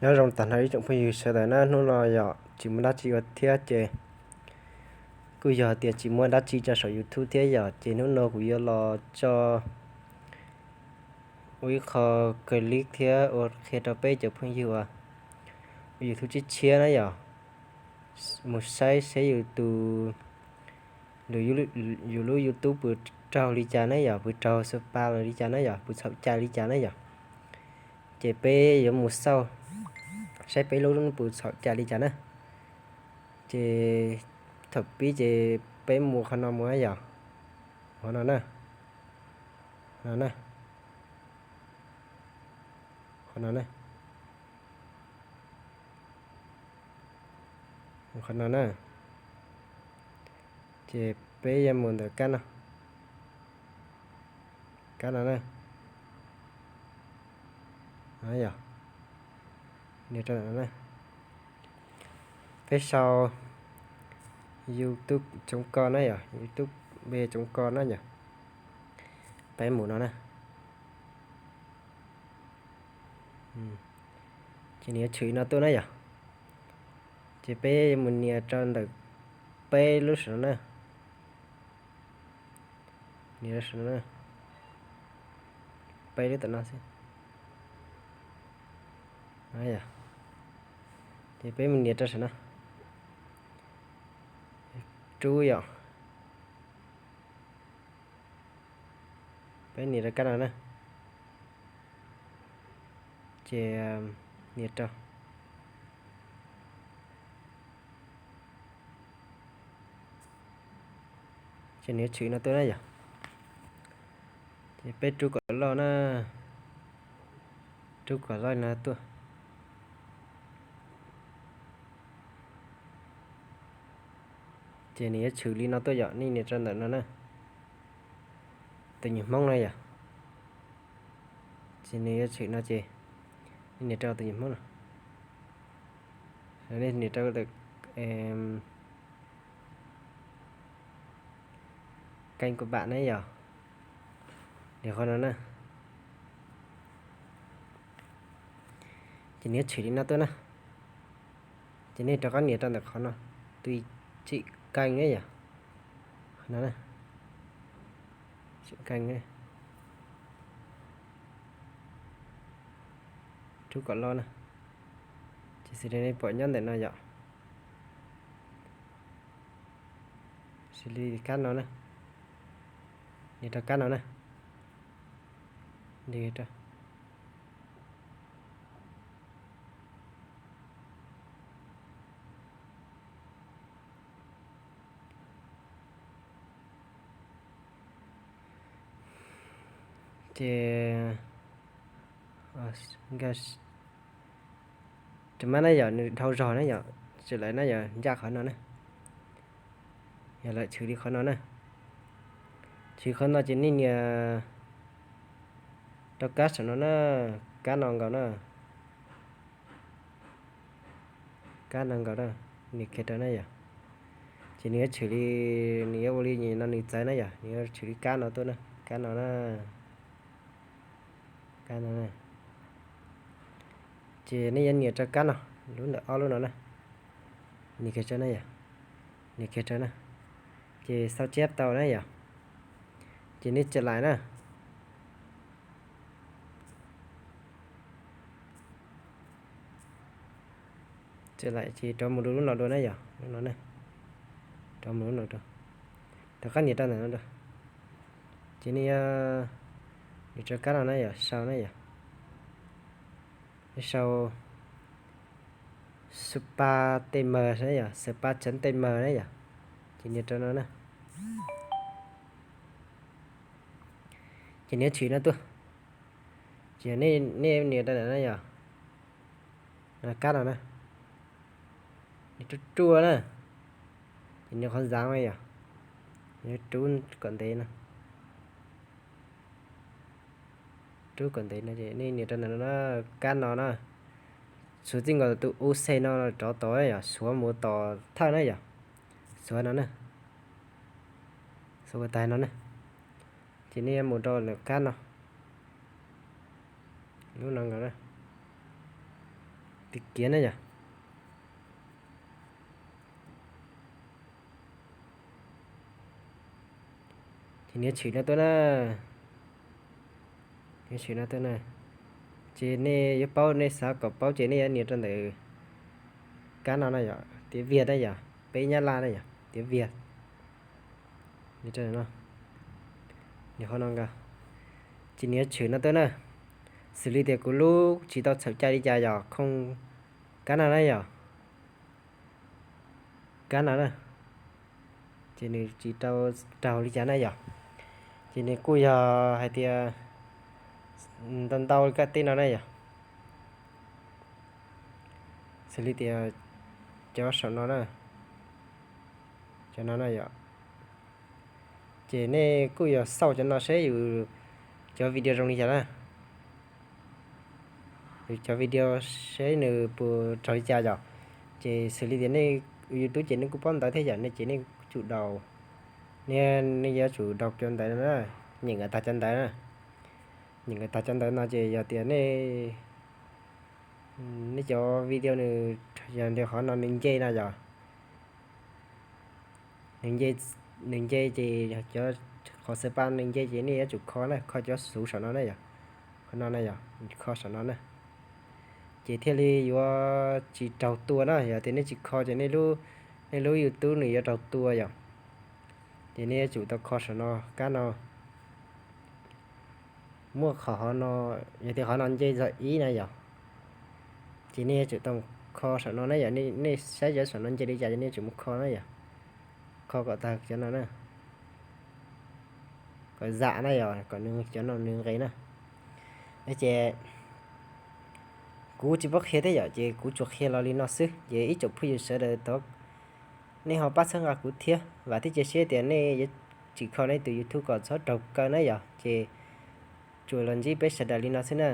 Nyob zoo tag nrho ib tsoom phooj ywg sawv daws na, hnub no yog tsis muaj dab tsi ua thiab ces kuj yog tias tsis muaj dab tsi tso saum YouTube thiab yog ces hnub no kuv yuav los tso ua ib qho clip thiab ua qhia rau peb cov phooj ywg uas ua YouTube tshiab tshiab na yog, mus saib seb yus tus, yus lub YouTube puas raug li cas na yog, puas raug xab pas los li cas na yog, puas txhaum cai li cas na yog. Ces peb yuav mus xauj saib peb lub puas txhaum cai li cas na. Ces thaum pib ces peb mus qhov no mus na yog, qhov no na, qhov no na, qhov no na, qhov no na. Ces peb yuav mus ntawm kab no, kab no na, yog, nias rau ntawm no na. Peb sau YouTube Coob Koj na yog, YouTube Coob Koj na yog. Peb mus no na. Ces nws yuav tshwm li no tuaj na yog. Ces peb mus nias rau ntawm peb lub saum no na. Nias rau saum no na. Peb lub tom no xwb. Ces peb mus nias rau saum no. Rub yom. Peb nias rau kab no na. Ces nias rau. Ces nws yuav tshwm no tuaj na yog. Ces peb rub kom loj na. Rub kom loj no tuaj. Ces nws yuav tshwm li no tuaj yom, nej nias rau ntawm no na. Tus nyuag Hmoob na yom. Ces nws yuav tshwm no ces nej nias rau tus nyuag Hmoob no. Nej nias rau kênh của bạn na yog, nias qhov no na. Ces nws yuav tshwm li no tuaj na. Ces nej rov qab nias rau ntawm qhov no, tùy chỉnh kênh na yog, qhov no na, chỉnh kênh na. Rub kom loj na. Ces xws li nej pom nyob ntawm no yom. Xws li kab no na. Nias rau kab no na. Nias rau. Ces, tus mab na yom, nws dhau zog na yom, tsis lawv na yom, ncaj qhov no na. Yog lawv tshwm li qhov no na. Tshwm qhov no ces nej nias rau kab saum no na, kab no nkaus na. Kab no nkaus na, nias kiag rau na yom. Ces nws yuav tshwm li, nws yuav ua li no nws txawv na yom, nws yuav tshwm li kab no tuaj na, kab no na. Kab no na. Ces nej yuav nias rau kab no, lub ntawm ob lub no na. Nias kiag rau na yom. Nias kiag rau na. Ces sau tsiab tau na yom. Ces nej tsa laim na. Tsa laim ces rov mus rau lub no dua na yom, lub no na. Rov mus lub no dua. Rov qab nias rau ntawm no dua. Ces nej yuav nias rau kab no na yom, sau na yom. Sau xab pas T M na yom, xab pas chấm T M na yom. Ces nias rau no na. Ces nws yuav tshwm no tuaj. Ces nej, nej nias rau ntawm no yom. Kab no na. Nias ruaj ruaj na. Ces nias qhov zav no yom. Nias rub kom ntev no. Rub kom ntev no ces nej nias rau ntawm no na, kab no na. Xuav txij nkaus tus U C no rov tod yom, xuav mus tom thawj na yom. Xuav no na. Xuav kom tag no na. Ces nej yuav mus rau ntawm kab no. Lub no nkaus na. Tiv kiav na yom. Ces nws tshwm no tuaj na, nws tshwm no tuaj na. Ces nej yuav paub, nej xav kom paub ces nej yuav nias rau ntawm kab no na yom, tiếng Việt na yom, peb Nyab Laj na yom, tiếng Việt. Nws qhov no, ces nws yuav tshwm no tuaj na. Xws li tias kuv lub tsis tau txhaum cai li cas yom, khoo kab no na yom, kab no na. Ces nws tsis tau raug li cas na yom. Ces nws kuj yog hais tias ntau ntau kaj teb no na yom. Xws li tias cov saum no na, cov no na yom. Ces nej kuj yog xauj cov no seb yus cov video zoo li cas na, yus cov video seb nws puas raug li cas yom. Ces xws li tias nej ua YouTube ces nej kuj paub ntawv thiab yom, nej ces nej tsum daus, nej yuav tsum daus cov ntawv no na, nyeem kom tag cov ntawv na. Nyeem kom tag cov ntawv no ces yog tias nej, nej cov video nws yog li qhov no nws nce no yom, nws nce ces cov qhov xav pa nws nce ces nej yuav tsum kho na, kho cov xuv saum no na yom, qhov no na yom, kho saum no na. Ces thiaj li yuav tsis raug tua na, yog tias nej tsis kho ces nej lub YouTube nws yuav raug tua yom. Ces nej yuav tsum tau kho saum no, kab no. Muaj qhov no, yog tias qhov no nce txog ib na yom, ces nej yuav tsum tau kho saum no na yom. Nej saib cov saum no nce li cas ces nej yuav tsum mus kho na yom, kho kom tag cov no na, kom zam na yom, kom nws cov no nws nqis na. Ces kuv tsis paub qhia thiab yom, ces kuv tsuas qhia los li no xwb. Ces ib tsoom phooj ywg sawv daws thov nej ho pab txhawb nqa kuv thiab, vam thiab cia siab tias nej yuav tsim kho nej tus YouTube kom txhob raug kaw na yom. Ces tsuas los ntsib peb sawv daws li no xwb na.